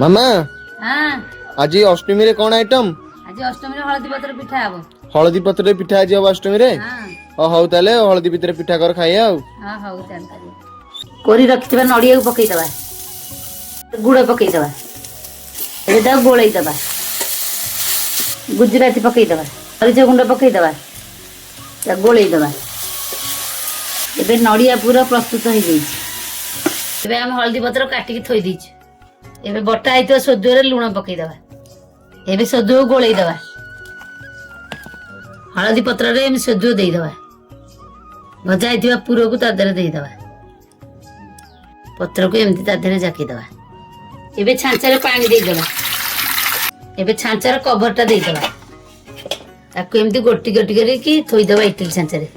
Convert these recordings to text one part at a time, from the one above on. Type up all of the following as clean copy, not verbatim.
ମାମା, ହଁ। ଆଜି ଅଷ୍ଟମୀରେ କଣ ଆଇଟମ? ଆଜି ଅଷ୍ଟମୀରେ ହଳଦୀ ପତ୍ର ପିଠା ହବ। ହଳଦୀ ପତ୍ରରେ ପିଠା ଆଜି ହବ ଅଷ୍ଟମୀରେ? ହଁ। ହଉ ତାହେଲେ, ହଳଦୀ ପତ୍ରରେ ପିଠା କର, ଖାଇବା ଆଉ। ହଁ, ହଉ ତାହେଲେ। କୋରି ରଖିଥିବା ନଡ଼ିଆକୁ ପକେଇଦବା, ଗୁଡ଼ ପକେଇଦବା। ଏବେ ତାକୁ ଗୋଳେଇଦବା। ଗୁଜୁରାତି ପକେଇଦବା, ମରିଚ ଗୁଣ୍ଡ ପକେଇଦବା, ତାକୁ ଗୋଳେଇଦବା। ଏବେ ନଡ଼ିଆ ପୁର ପ୍ରସ୍ତୁତ ହେଇଯାଇଛି। ଏବେ ଆମେ ହଳଦୀ ପତ୍ର କାଟିକି ଥୋଇ ଦେଇଛୁ। ଏବେ ବଟା ହେଇଥିବା ସୋଦୁଅରେ ଲୁଣ ପକେଇଦବା। ଏବେ ସୋଦୁଅକୁ ଗୋଳେଇଦବା। ହଳଦୀ ପତ୍ରରେ ଆମେ ସୋଦୁଅ ଦେଇଦବା। ଭଜା ହେଇଥିବା ପୁରକୁ ତା ଦେହରେ ଦେଇଦବା। ପତ୍ରକୁ ଏମିତି ତା ଦେହରେ ଜାକିଦବା। ଏବେ ଛାଞ୍ଚରେ ପାଣି ଦେଇଦବା। ଏବେ ଛାଞ୍ଚର କଭରଟା ଦେଇଦବା। ତାକୁ ଏମିତି ଗୋଟି ଗୋଟି କରିକି ଥୋଇଦବା ଇଟିଲି ଛାଞ୍ଚରେ।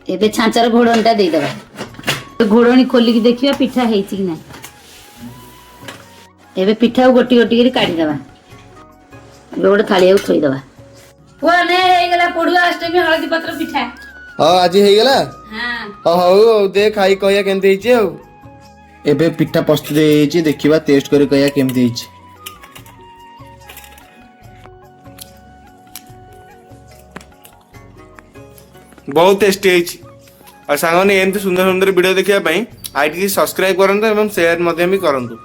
ଏବେ ଛାଞ୍ଚର ଘୋଡ଼ଣୀଟା ଦେଇଦବା। ଘୋଡ଼ଣୀ ଖୋଲିକି ଦେଖିବା ପିଠା ହେଇଛି କି ନାହିଁ। ଏବେ ପିଠାକୁ ଗୋଟି ଗୋଟି କରି କାଢିଦବା। ଏବେ ଗୋଟେ ଥାଳିଆକୁ ଥୋଇଦବା। ପୁଅ ନେ, ହେଇଗଲା ପୋଡୁଆ ଅଷ୍ଟମୀ ହଳଦୀ ପତ୍ର ପିଠା। ହଁ, ଆଜି ହେଇଗଲା? ହଁ। ହଉ ଆଉ ଦେ, ଖାଇ କହିବା କେମିତି ହେଇଛି। ଆଉ ଏବେ ପିଠା ପ୍ରସ୍ତୁତ ହେଇଯାଇଛି, ଦେଖିବା, ଟେଷ୍ଟ କରି କହିବା କେମିତି ହେଇଛି। ବହୁତ ଟେଷ୍ଟି ହେଇଛି। ଆଉ ସାଙ୍ଗମାନେ, ଏମିତି ସୁନ୍ଦର ସୁନ୍ଦର ଭିଡ଼ିଓ ଦେଖିବା ପାଇଁ ଆଇଟିକି ସବସ୍କ୍ରାଇବ୍ କରନ୍ତୁ ଏବଂ ସେୟାର ମଧ୍ୟ ବି କରନ୍ତୁ।